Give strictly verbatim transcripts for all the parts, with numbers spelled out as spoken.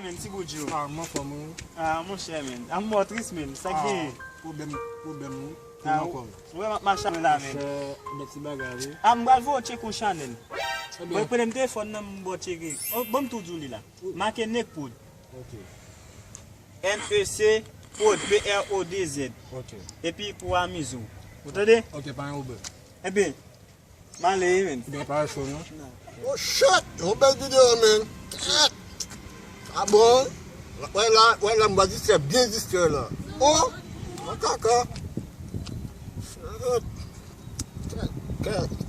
Men ti bout jou. Ah, m anfòm, wi. Ah, monchè, men. Ah, m mò tris, men. Sa k genyen? Pwoblèm, pwoblèm, wi. Ah, ou wè m ap mache avè la, men. Monchè, bèl ti bagay, wi. Ah, m pral voye w tcheke yon chanèl. Mwen pran m telefòn nan, m ba w tcheke. Oh, ban m tou di w li la. Make Nek Prod. Ok. N E C Prod, P R O D Z. Ok. Epi pou amize w. Ou tande? Ok, pa yon oubè. Ebyen, m ale, wi, men. Gen pa cho, non? Oh shit! Yon bèl videyo, men. Shit! Ah bon? Wè la, wè la, m va distrè, byen distrè la. Oh! Makaka! Shit! Kèt, kèt.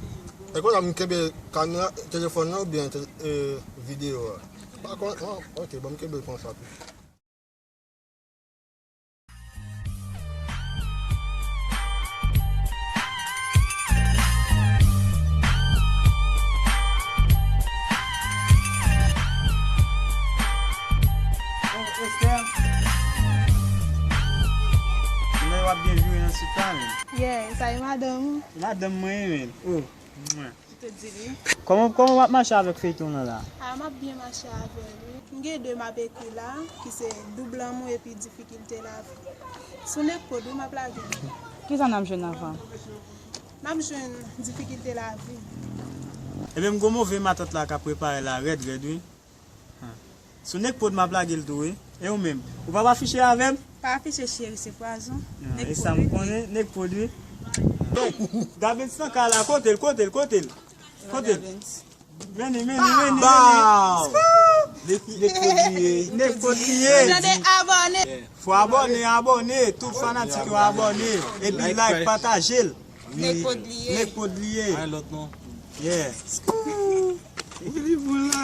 E konsa m kenbe kamera, telefòn nan oubyen te- e, videyo a? Pa konn, oh, ok, bon, m kenbe l konsa tou. Oh, Esther. Mwen w ap byen vire nan sit la, men. Yeah, sa e madanm ou? Madanm mwen, men. Oh, mwen. Ou te di li? Kòman, kòman w ap mache avèk feyton nan la? A, m ap byen mache avè l, wi. M gen de m ap ekri la, ki se Doub lanmou epi Difikilte lavi. Sou Nek Prod, wi, m ap lage l. Kisa n ap jwenn anvan? N ap jwenn Difikilte lavi. Ebyen, m gon move matant la k ap prepare la, rèd, rèd, wi. Sou Nek Prod m ap lage l tou, wi. E ou menm? Ou p ap afiche avè m? Pa afiche, cheri, se pwazon. Ah, e sa m konnen, Nek Prod, wi. Gabens nan kay la, kote l, kote l, kote l? Kote l? Meni, meni, meni, meni. Nek Prod li ye. Nek Prod li ye. Tande, abòne. Fò abòne, abòne. Tout fanatik yo abòne. Epi like, pataje l. Nek Prod li ye. Nek Prod li ye. Ay, lòt non. Yeah. Ou vin bon la.